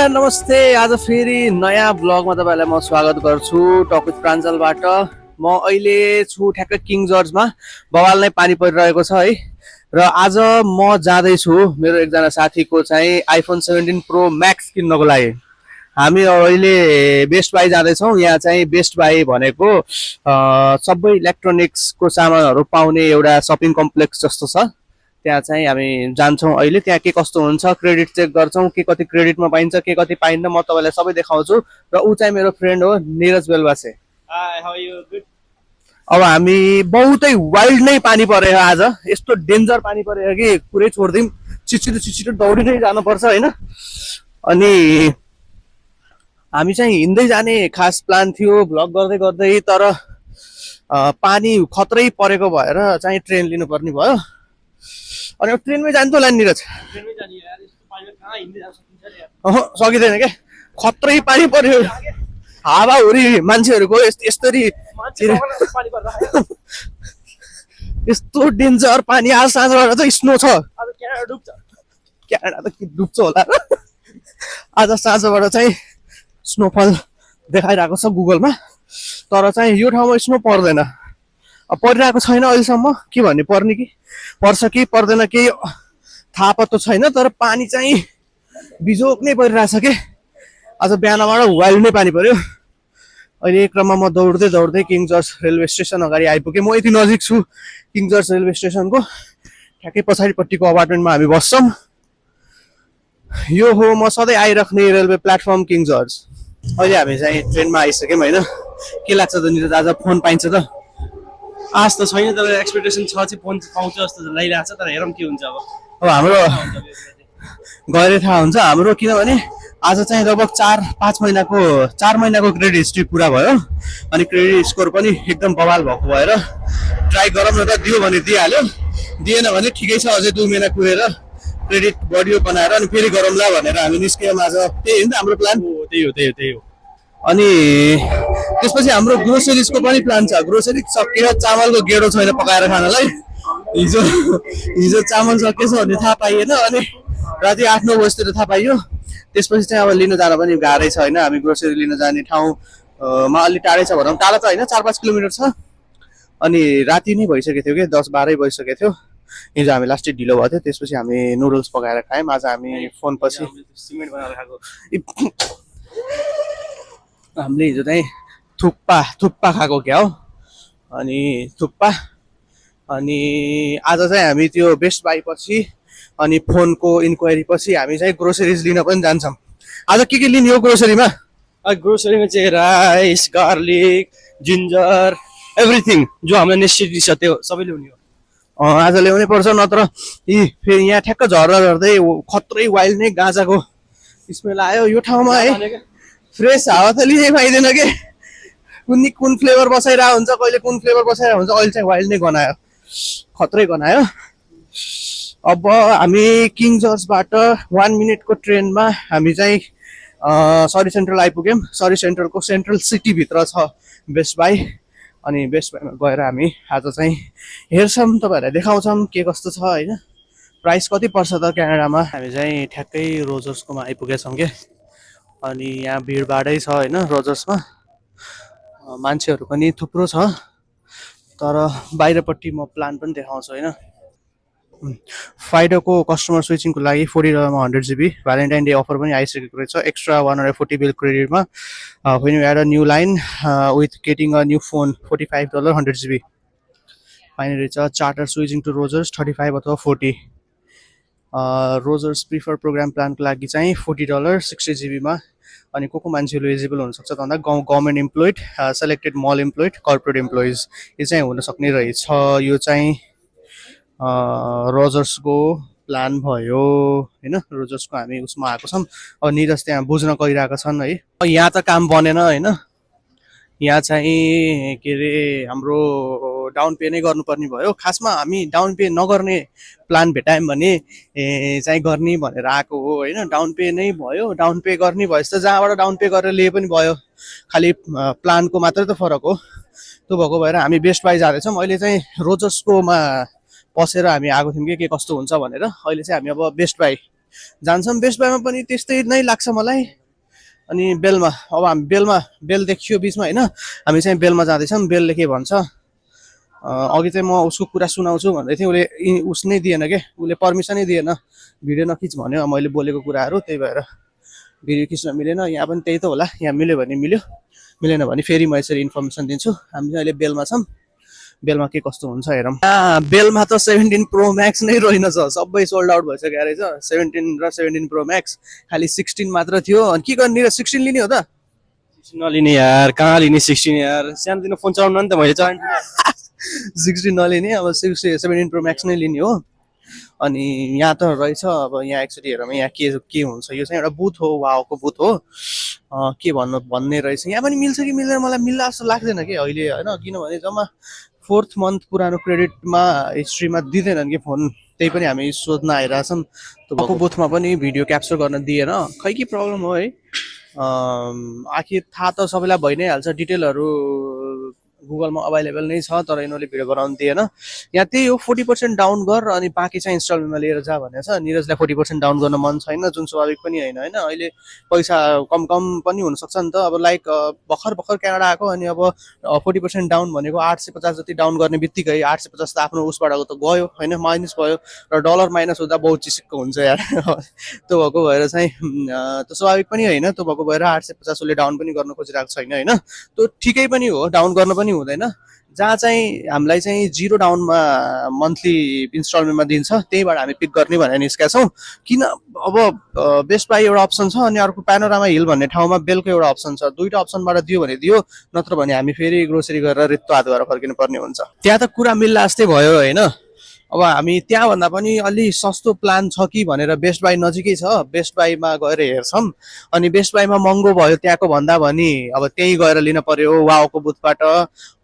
नमस्कार नमस्ते। आज फेरि नयाँ ब्लगमा तपाईँलाई म स्वागत गर्छु टक विथ प्राञ्जलबाट। म अहिले छु ठ्याक्कै किङ जर्जमा। बवाल नै पानी परिरहेको छ है। र आज म जाँदैछु मेरो एकजना साथीको चाहिँ आइफोन 17 प्रो म्याक्स किन्नको लागि। हामी अहिले बेस्ट बाई जाँदैछौँ। यहाँ चाहिँ बेस्ट बाई भनेको सबै इलेक्ट्रोनिक्सको सामानहरू पाउने एउटा सपिङ कम्प्लेक्स जस्तो छ। त्यहाँ चाहिँ हामी जान्छौँ अहिले। त्यहाँ के कस्तो हुन्छ क्रेडिट चेक गर्छौँ, के कति क्रेडिटमा पाइन्छ के कति पाइन्न म तपाईँलाई सबै देखाउँछु। र ऊ चाहिँ मेरो फ्रेन्ड हो निरज बेलवासे। अब हामी बहुतै वाइल्ड नै पानी पऱ्यो आज। यस्तो डेन्जर पानी पऱ्यो कि पुरै छोडिदिउँ, छिटो छिटो दौडी नै जानुपर्छ होइन। अनि हामी चाहिँ हिँड्दै जाने खास प्लान थियो भ्लग गर्दै गर्दै, तर पानी खत्रै परेको भएर चाहिँ ट्रेन लिनुपर्ने भयो। अनि ट्रेनमै जान्छ होला नि निरज? सकिँदैन क्या, खत्रै पानी पर्यो। हावाहुरी मान्छेहरूको यस्तरी यस्तो डेन्जर पानी। आज साँझबाट चाहिँ स्नो छ। क्यानाडा त के डुब्छ होला। आज साँझबाट चाहिँ स्नोफल देखाइरहेको छ गुगलमा, तर चाहिँ यो ठाउँमा स्नो पर्दैन, परिरहेको छैन अहिलेसम्म। के भन्ने, पर्ने कि पर्छ कि पर्दैन केही थाहा पत्तो छैन, तर पानी चाहिँ बिजोक नै परिरहेछ के। आज बिहानबाट वाइल्ड नै पानी पर्यो। अहिले एक क्रममा म दौड्दै दौड्दै किङ जर्ज रेलवे स्टेसन अगाडि आइपुगेँ। म यति नजिक छु किङ जर्ज रेलवे स्टेसनको। ठ्याक्कै पछाडिपट्टिको अपार्टमेन्टमा हामी बस्छौँ। यो हो म सधैँ आइराख्ने रेलवे प्लेटफर्म किङ जर्ज। अहिले हामी चाहिँ ट्रेनमा आइसक्यौँ होइन। के लाग्छ त निरज, आज फोन पाइन्छ त? आज त छैन, तर एक्सपेक्टेसन छ चाहिँ फोन पाउँछ जस्तो लागिरहेको छ, तर हेरौँ के हुन्छ। अब हाम्रो गएर थाहा हुन्छ हाम्रो, किनभने आज चाहिँ लगभग 4 महिनाको क्रेडिट हिस्ट्री पुरा भयो। अनि क्रेडिट स्कोर पनि एकदम बवाल भएको भएर ट्राई गरौँ न त। दियो भने दिइहाल्यो, दिएन भने ठिकै छ, अझै 2 महिना कुरेर क्रेडिट बढियो बनाएर अनि फेरि गरौँला भनेर हामी निस्क्यौँ आज। त्यही हो नि त हाम्रो प्लान। त्यही हो। अनि त्यसपछि हाम्रो ग्रोसरिजको पनि प्लान छ। ग्रोसरी सकियो, चामलको गेडो छैन पकाएर खानलाई। हिजो चामल सकिएछ भन्ने थाहा पाइएन, अनि राति 8-9 बजीतिर थाहा पाइयो। त्यसपछि चाहिँ अब लिन जान पनि गाह्रै छ होइन। हामी ग्रोसरी लिन जाने ठाउँमा अलि टाढै छ भनौँ, टाढा त होइन, 4-5 किलोमिटर छ। अनि राति नै भइसकेको थियो कि 10-12 बजिसकेको थियो। हिजो हामी लास्टै ढिलो भएको थियो। त्यसपछि हामी नुडल्स पकाएर खायौँ। आज हामी फोन पछि सिमेन्ट बनाएर खाएको। हामीले हिजो चाहिँ थुक्पा खाएको क्या हो। अनि थुक्पा, अनि आज चाहिँ हामी त्यो बेस्ट बाई पछि अनि फोनको इन्क्वायरी पछि हामी चाहिँ ग्रोसरिज लिन पनि जान्छौँ। आज के लिने हो ग्रोसरीमा? ग्रोसरीमा चाहिँ राइस, गार्लिक, जिन्जर, एभ्रिथिङ जो हामीलाई नेसेसिटी छ त्यो सबै ल्याउने हो। आज ल्याउनै पर्छ, नत्र फेरि यहाँ ठ्याक्क झर्दा झर्दै खत्रै वाइल्ड नै गाँजाको स्मेल आयो यो ठाउँमा है। फ्रेस हावा त लिनै पाइँदैन के। कुन फ्लेभर बसाइरहेको हुन्छ, कहिले कुन फ्लेभर बसाइरहेको हुन्छ। अहिले चाहिँ वाइल्ड नै गनायो, खत्रै गनायो। अब हामी किङ जर्जबाट 1 मिनटको ट्रेनमा हामी चाहिँ सरी सेन्ट्रल आइपुग्यौँ। सरी सेन्ट्रलको सेन्ट्रल सिटीभित्र छ बेस्ट बाई। अनि बेस्ट बाईमा गएर हामी आज चाहिँ हेर्छौँ, तपाईँहरूलाई देखाउँछौँ के कस्तो छ होइन। प्राइस कति पर्छ त क्यानाडामा। हामी चाहिँ ठ्याक्कै रोजर्सकोमा आइपुगेछौँ क्या। अनि यहाँ भिडभाडै छ होइन रोजर्समा, मान्छेहरू पनि थुप्रो छ। तर बाहिरपट्टि म प्लान पनि देखाउँछु होइन। फाइडोको कस्टमर स्विचिङको लागि $40 100 GB भ्यालेन्टाइन डे अफर पनि आइसकेको रहेछ। एक्स्ट्रा 140 बिल क्रेडिटमा when you add a new line with getting a new phone $45 100 GB। Finally रहेछ चार्टर स्विचिङ टु रोजर्स 35 अथवा 40। रोजर्स प्रिफर प्रोग्राम प्लानको लागि चाहिँ $40 60 GB। अनि को मान्छेहरू एलिजिबल हुनसक्छ त भन्दा गभर्मेन्ट इम्प्लोइड, सेलेक्टेड मल इम्प्लोइड, कर्पोरेट इम्प्लोइज यो चाहिँ हुनसक्ने रहेछ। यो चाहिँ रोजर्सको प्लान भयो होइन। रोजर्सको हामी उसमा आएको छौँ। अब निरज त्यहाँ बुझ्न गइरहेका छन् है। यहाँ त काम बनेन होइन। यहाँ चाहिँ के अरे हाम्रो डाउन पे नै गर्नुपर्ने भयो। खासमा हामी डाउन पे नगर्ने प्लान भेटायौँ भने चाहिँ गर्ने भनेर आएको हो होइन। डाउन पे नै भयो, डाउन पे गर्ने भएछ त जहाँबाट डाउन पे गरेर लिए पनि भयो, खालि प्लानको मात्रै त फरक हो। त्यो भएको भएर हामी बेस्ट बाई जाँदैछौँ। अहिले चाहिँ रोजर्सकोमा पसेर हामी आएको थियौँ के कस्तो हुन्छ भनेर। अहिले चाहिँ हामी अब बेस्ट बाई जान्छौँ बेस्ट बाईमा पनि त्यस्तै नै लाग्छ मलाई। अनि बेलमा अब हामी बेल देखियो बिचमा होइन, हामी चाहिँ बेलमा जाँदैछौँ। बेलले के भन्छ, अघि चाहिँ म उसको कुरा सुनाउँछु भन्दै थिएँ, उसले उस नै दिएन के, उसले पर्मिसनै दिएन भिडियो नखिच भन्यो मैले बोलेको कुराहरू, त्यही भएर भिडियो खिच्न मिलेन। यहाँ पनि त्यही त होला, यहाँ मिल्यो भने मिल्यो, मिलेन भने फेरि म यसरी इन्फर्मेसन दिन्छु। हामी चाहिँ अहिले बेलमा छौँ, बेलमा के कस्तो हुन्छ हेरौँ। बेलमा त 17 प्रो म्याक्स नै रहेनछ, सबै सोल्ड आउट भइसक्यो रहेछ। 17 र 17 प्रो म्याक्स, खालि 16 मात्र थियो। अनि के गर्ने, 16 लिने हो त? 16 नलिने यार, कहाँ लिने 16 यार, सानोतिनो फोन चलाउनु नि त मैले चलाएँ। 16 नलिने, अब 17 प्रो म्याक्स नै लिने हो। अनि यहाँ त रहेछ, अब यहाँ एकचोटि हेरौँ यहाँ के हुन्छ। यो चाहिँ एउटा बुथ हो, वाओको बुथ हो। के भन्ने रहेछ, यहाँ पनि मिल्छ कि मिल्दैन, मलाई मिल्ला जस्तो लाग्दैन कि अहिले होइन, किनभने जम्मा 4th मन्थ पुरानो क्रेडिटमा हिस्ट्रीमा दिँदैनन् कि फोन, त्यही पनि हामी सोध्न आइरहेछौँ। तपाईँको बुथमा पनि भिडियो क्याप्चर गर्न दिएन, खै के प्रब्लम हो है। आखिर थाहा त सबैलाई भइ नै हाल्छ, डिटेलहरू गुगलमा अभाइलेबल नै छ, तर यिनीहरूले भिडियो बनाउनु दिएन। यहाँ त्यही हो, 40% डाउन गर अनि बाँकी चाहिँ इन्स्टलमेन्टमा लिएर जा भनेको छ। निरजलाई 40% डाउन गर्न मन छैन, जुन स्वाभाविक पनि होइन होइन। अहिले पैसा कम पनि हुनसक्छ नि त। अब लाइक भर्खर क्यानाडा आएको, अनि अब 40% डाउन भनेको 850 जति डाउन गर्ने बित्तिकै 850 त आफ्नो उसबाट त गयो होइन, माइनस भयो। र डलर माइनस हुँदा बहुत चिसिक्क हुन्छ यार। त्यो भएको भएर चाहिँ त्यो स्वाभाविक पनि होइन, त्यो भएको भएर 850 उसले डाउन पनि गर्न खोजिरहेको छैन होइन। त्यो ठिकै पनि हो, डाउन गर्न पनि हुँदैन। जहाँ चाहिँ हामीलाई चाहिँ 0 डाउनमा मन्थली इन्स्टलमेन्टमा दिन्छ, त्यहीबाट हामी पिक गर्ने भनेर निस्केका छौँ। किन अब बेस्ट बाई एउटा अप्सन छ, अनि अर्को प्यानोरामा हिल भन्ने ठाउँमा बेलको एउटा अप्सन छ। दुईवटा अप्सनबाट दियो भने दियो, नत्र भने हामी फेरि ग्रोसरी गरेर रित्तो हात गरेर फर्किनु पर्ने हुन्छ। त्यहाँ त कुरा मिल्ला जस्तै भयो होइन। अब हामी त्यहाँभन्दा पनि अलि सस्तो प्लान छ कि भनेर बेस्ट बाई नजिकै छ, बेस्ट बाईमा गएर हेर्छौँ। अनि बेस्ट बाईमा महँगो भयो त्यहाँको भन्दा भनी अब त्यहीँ गएर लिन पर्यो वाओको बुथबाट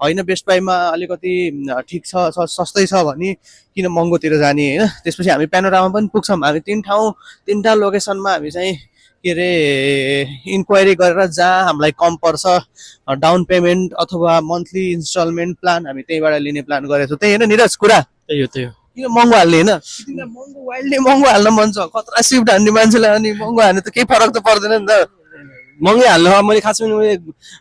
होइन। बेस्ट बाईमा अलिकति ठिक छ, सस्तै छ भने किन महँगोतिर जाने होइन। त्यसपछि हामी प्यानोरामा पनि पुग्छौँ। हामी 3 लोकेसनमा हामी चाहिँ के अरे इन्क्वायरी गरेर जहाँ हामीलाई कम पर्छ डाउन पेमेन्ट अथवा मन्थली इन्स्टलमेन्ट प्लान, हामी त्यहीँबाट लिने प्लान गरेको छौँ। त्यही होइन निरज कुरा, त्यही हो त्यही हो। किन महँगो हाल्ने होइन, तिमीलाई महँगो वाइल्डले महँगो हाल्न मन छ, खतरा स्विफ्ट हान्ने मान्छेलाई अनि महँगो हाल्ने त केही फरक त पर्दैन नि त। महँगै हाल्नु, मैले खासमा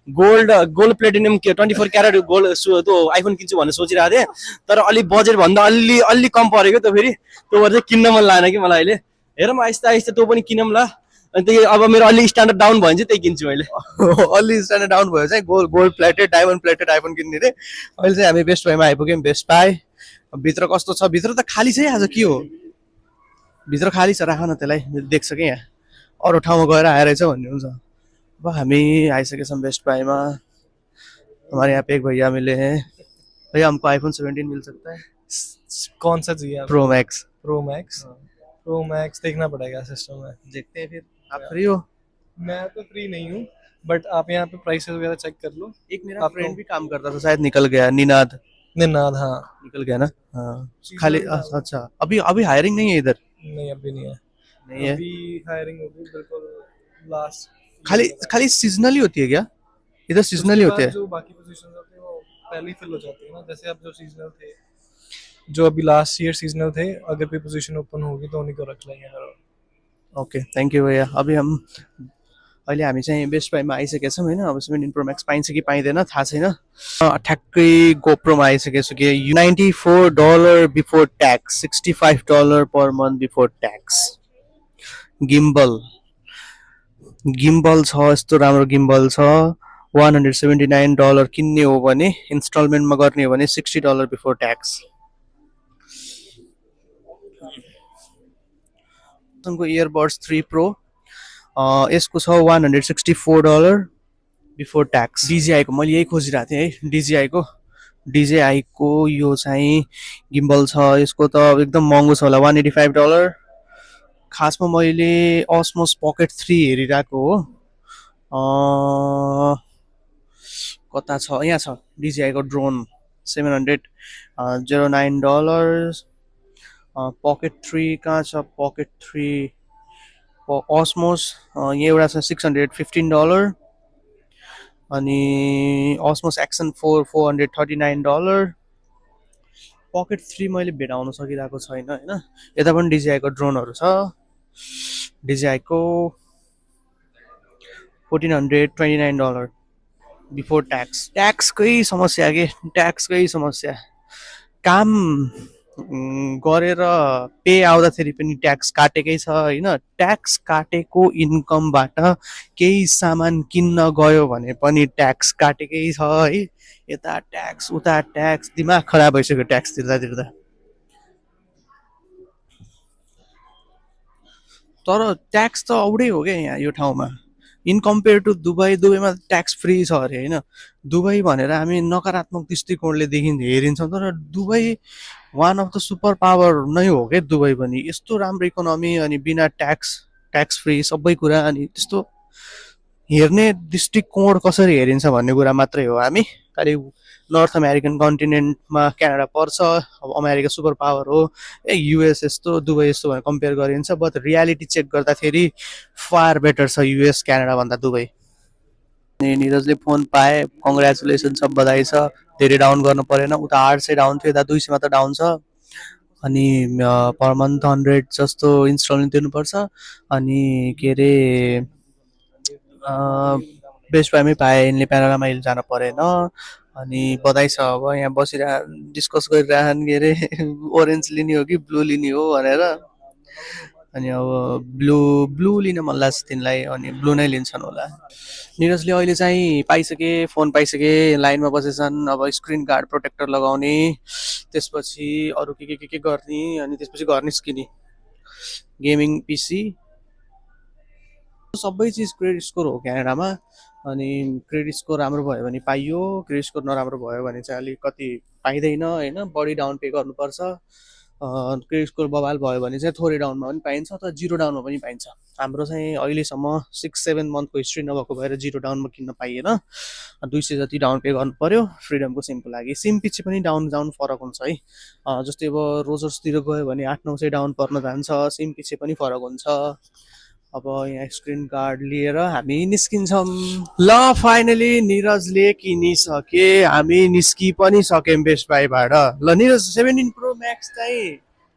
गोल्ड प्लेटिनियम 24 क्यारेट गोल्ड त्यो आइफोन किन्छु भनेर सोचिरहेको थिएँ, तर अलिक बजेट भन्दा अलि कम परेको त फेरि, त्यो भएर चाहिँ किन्न मन लागेन कि मलाई अहिले। हेरौँ आहिस्ता आहिस्ता त्यो पनि किनौँ ल। अनि त्यही अब मेरो अलि स्ट्यान्डर्ड डाउन भयो भने चाहिँ त्यही किन्छु मैले। अलि स्ट्यान्डर्ड डाउन भयो चाहिँ gold plated diamond plated iPhone किन्ने रे। अहिले चाहिँ हामी बेस्ट बाईमा आइपुग्यौँ। बेस्ट बाई भित्र कस्तो छ, भित्र त खाली छ आज, के हो भित्र खाली छ, राख न त्यसलाई, देख्छ कि यहाँ अरू ठाउँमा गएर आएर छ भन्ने हुन्छ। अब हामी आइसके छौँ बेस्ट बाईमा। हमारे यहाँ पे एक भैया मिले हैं, भैया हमको आईफोन 17 मिल सकता है? कौन सा चाहिए? Pro max. Pro max? Pro max देखना पड़ेगा सिस्टम में। देखते हैं फिर, आप फ्री हो? मैं तो फ्री नहीं हूँ, बट आप यहाँ पे प्राइसेस वगैरह चेक कर लो। एक मेरा फ्रेंड भी काम करता था, शायद निकल गया, निनाद हाँ निकल गया ना। हाँ खाली, अच्छा अभी हायरिंग नहीं है इधर? नहीं अभी नहीं है, नहीं है, अभी हायरिंग होगी बिल्कुल लास्ट। खाली सीजनली होती है क्या इधर? सीजनली होते हैं जो बाकी पोजीशंस होते हैं वो पहले फिल हो जाती है ना। जैसे अब जो सीजनल थे, जो अभी लास्ट ईयर सीजनल थे, अगर कोई पोजीशन ओपन होगी तो उन्हीं को रख लेंगे। ओके थ्याङ्क यू भैया। अभी हम अहिले हामी चाहिँ बेस्ट बाईमा आइसकेका छौँ होइन। अब 17 प्रो म्याक्स पाइन्छ कि पाइँदैन थाहा छैन। ठ्याक्कै गोप्रोमा आइसकेको छु कि $94 before tax, $65 per month before tax. Gimbal छ, यस्तो राम्रो गिम्बल छ। $179 किन्ने हो भने, इन्स्टलमेन्टमा गर्ने हो भने $60 बिफोर ट्याक्स। इयरबड्स 3 प्रो यसको छ $164 बिफोर ट्याक्स। डिजिआईको मैले यही खोजिरहेको थिएँ है, डिजिआईको यो चाहिँ गिम्बल छ। यसको त एकदम महँगो छ होला, $185। खासमा मैले असमोस पकेट 3 हेरिरहेको हो। कता छ, यहाँ छ डिजिआईको ड्रोन, $709। पकेट 3 कहाँ छ? पकेट 3 असमोस यहाँ एउटा छ $615। अनि असमोस एक्सन 4 $439। पकेट 3 मैले भेटाउन सकिरहेको छैन होइन। यता पनि डिजिआईको ड्रोनहरू छ। DJI को $1,429 बिफोर ट्याक्सकै समस्या के ट्याक्सकै समस्या काम गरेर पे आउँदाखेरि पनि ट्याक्स काटेकै छ होइन ट्याक्स काटेको इन्कमबाट केही सामान किन्न गयो भने पनि ट्याक्स काटेकै छ है यता ट्याक्स उता ट्याक्स दिमाग खराब भइसक्यो ट्याक्स तिर्दा तिर्दा तर ट्याक्स त औडै हो क्या यहाँ यो ठाउँमा इन कम्पेयर टु दुबईमा ट्याक्स फ्री छ अरे होइन दुबई भनेर हामी नकारात्मक दृष्टिकोणले हेरिन्छौँ तर Dubai one of the super power नै हो क्या दुबई पनि यस्तो राम्रो इकोनोमी अनि बिना ट्याक्स फ्री सबै कुरा अनि त्यस्तो हेर्ने दृष्टिकोण कसरी हेरिन्छ भन्ने कुरा मात्रै हो हामी खालि नर्थ अमेरिकन कन्टिनेन्टमा क्यानाडा पर्छ अब अमेरिका सुपर पावर हो युएस यस्तो दुबई यस्तो भनेर कम्पेयर गरिन्छ बट रियालिटी चेक गर्दाखेरि फार बेटर छ युएस क्यानाडा भन्दा दुबई निरजले फोन पाए कङ्ग्रेचुलेसन सब बधाई छ धेरै डाउन गर्नु परेन उता 800 डाउन थियो यता 200 मात्र डाउन छ अनि पर मन्थ 100 जस्तो इन्स्टलमेन्ट तिर्नुपर्छ अनि के अरे बेस्ट बाईमै पाएँ यिनले प्यानोरामा हिल जान परेन अनि बधाई छ अब यहाँ बसिरह डिस्कस गरिरहन् के अरे ओरेन्ज लिने हो कि ब्लू लिने हो भनेर अनि अब ब्लू लिन मन लाग्छ तिनलाई अनि ब्लू नै लिन्छन् होला निरजले अहिले चाहिँ पाइसके फोन पाइसके लाइनमा बसेछन् अब स्क्रिन गार्ड प्रोटेक्टर लगाउने त्यसपछि अरू के गर्ने अनि त्यसपछि घर निस्किने गेमिङ पिसी सबै चिज क्रेडिट स्कोर हो क्यानाडामा अनि क्रेडिट स्कोर राम्रो भयो भने पाइयो क्रेडिट स्कोर नराम्रो भयो भने चाहिँ अलिकति पाइँदैन होइन बढी डाउन पे गर्नुपर्छ क्रेडिट स्कोर बवाल भयो भने चाहिँ थोरै डाउनमा पनि पाइन्छ तर जिरो डाउनमा पनि पाइन्छ हाम्रो चाहिँ अहिलेसम्म 6-7 मन्थको हिस्ट्री नभएको भएर जिरो डाउनमा किन्न पाइएन 200 जति डाउन पे गर्नु पर्यो फ्रिडमको सिमको लागि सिम पछि पनि डाउन फरक हुन्छ है जस्तै अब रोजर्सतिर गयो भने 800-900 डाउन पर्न जान्छ सिम पछि पनि फरक हुन्छ अब यहाँ स्क्रिन गार्ड लिएर हामी निस्किन्छौँ ल फाइनली निरजले किनिसके हामी निस्कि पनि सक्यौँ बेस्ट बाईबाट ल निरज 17 प्रो म्याक्स चाहिँ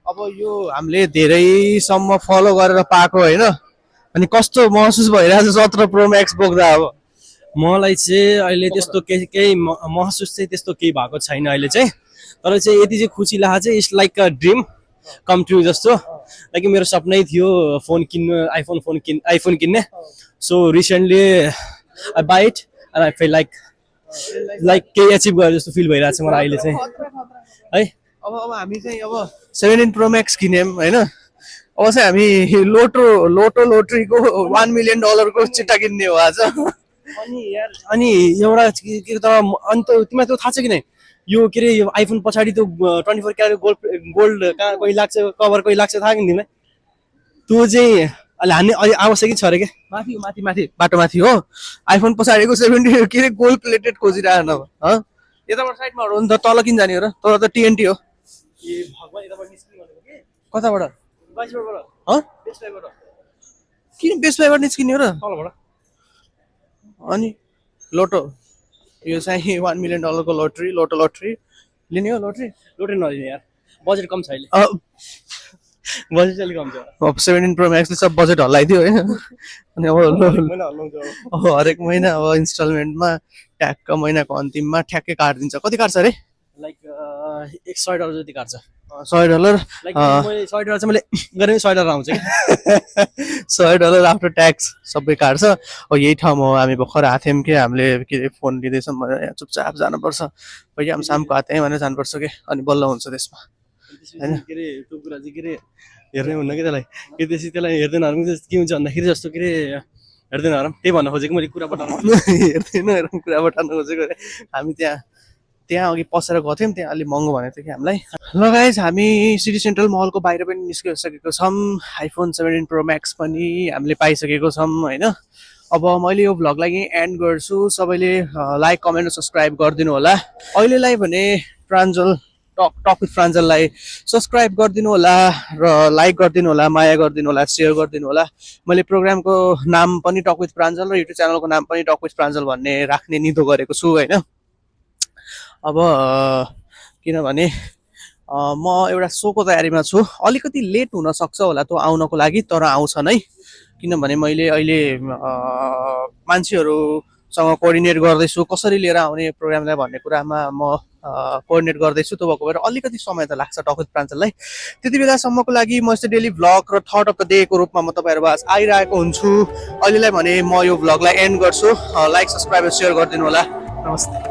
अब यो हामीले धेरैसम्म फलो गरेर पाएको होइन अनि कस्तो महसुस भइरहेछ 17 प्रो म्याक्स बोक्दा अब मलाई चाहिँ अहिले त्यस्तो केही महसुस चाहिँ त्यस्तो केही भएको छैन अहिले चाहिँ तर चाहिँ यति चाहिँ खुसी लाग्छ चाहिँ it's like a dream come true जस्तो लाइक मेरो सपनै थियो फोन किन्नु आइफोन किन्ने so recently I buy it and I feel like केही एचिभ गरेर जस्तो फिल भइरहेको छ मलाई अहिले चाहिँ है अब हामी चाहिँ अब 17 प्रो म्याक्स किन्यौँ होइन अब चाहिँ हामी लोटरीको $1 million को चिट्टा किन्ने हो आज अनि एउटा के त अन्त तिमीलाई त्यो थाहा छ कि नै यो के अरे यो आइफोन पछाडि त्यो 24 क्यारेट गोल्ड कहाँ कोही लाग्छ कभर कोही लाग्छ थाहा कि तिमीलाई त्यो चाहिँ अहिले हान्ने अहिले आवश्यक छ अरे के माथि बाटोमाथि हो आइफोन पछाडिको 70 के अरे गोल्ड प्लेटेड खोजिरहेन अब यताबाट साइडमा हो नि त तल किन जाने हो र तर त टिएनटी हो ए भगवान यताबाट निस्किनु भनेको के कताबाट बेस्ट किन बेस्ट बाईबाट निस्किने हो र तलबाट अनि लोटो यो चाहिँ $1 million को लोटरी लिने हो लोटरी नलिने यार बजेट कम छ अहिले बजेट अलिक कम छ अब 17 प्रो म्याक्सले सब बजेट हल्लाइदियो होइन अनि अब हरेक महिना अब इन्स्टलमेन्टमा ट्याक्क महिनाको अन्तिममा ठ्याक्कै काटिदिन्छ कति काट्छ अरे लाइक $100 जति काट्छ $100 लाइक मैले $100 चाहिँ मैले गरेँ $100 आउँछ कि $100 आफ्टर ट्याक्स सबै काट्छ अब यही ठाउँमा हो हामी भर्खर आएको थियौँ कि हामीले के अरे फोन लिँदैछौँ भनेर यहाँ चुपचाप जानुपर्छ भैया हामी सामको आएको थियौँ भनेर जानुपर्छ कि अनि बल्ल हुन्छ त्यसमा होइन के अरे त्यो कुरा चाहिँ के अरे हेर्नै हुन्न कि त्यसलाई कि त्यसलाई हेर्दैन के हुन्छ भन्दाखेरि जस्तो के अरे हेर्दैन त्यही भन्न खोजेको मैले कुरा बटाउनु हेर्दैन कुरा बटाउनु खोजेको हामी त्यहाँ अघि पसेर गएको थियौँ त्यहाँ अलिक महँगो भनेको थियो कि हामीलाई ल गाइस हामी सिटी सेन्ट्रल मलको बाहिर पनि निस्किसकेको छौँ आइफोन 17 प्रो म्याक्स पनि हामीले पाइसकेको छौँ होइन अब मैले यो भ्लगलाई यहीँ एन्ड गर्छु सबैले लाइक कमेन्ट र सब्सक्राइब गरिदिनु होला अहिलेलाई भने प्राञ्जल टक विथ प्राञ्जललाई सब्सक्राइब गरिदिनु होला र लाइक गरिदिनु होला माया गरिदिनु होला सेयर गरिदिनु होला मैले प्रोग्रामको नाम पनि टक विथ प्राञ्जल र युट्युब च्यानलको नाम पनि टक विथ प्राञ्जल भन्ने राख्ने निधो गरेको छु होइन अब किनभने म एउटा सोको तयारीमा छु, अलिकति लेट हुन सक्छ होला त्यो आउनको लागि, तर आउँछ नै, किनभने मैले अहिले मान्छेहरूसँग कोअर्डिनेट गर्दैछु कसरी लिएर आउने प्रोग्रामलाई भन्ने कुरामा म कोअर्डिनेट गर्दैछु, त्यो भएको भएर अलिकति समय त लाग्छ टकुत प्राञ्चललाई। त्यति बेलासम्मको लागि म यस्तो डेली भ्लग र थर्ड अफ द डेको रूपमा म तपाईँहरू आज आइरहेको हुन्छु। अहिलेलाई भने म यो भ्लगलाई एन्ड गर्छु। लाइक सब्सक्राइब र सेयर गरिदिनु होला। नमस्ते।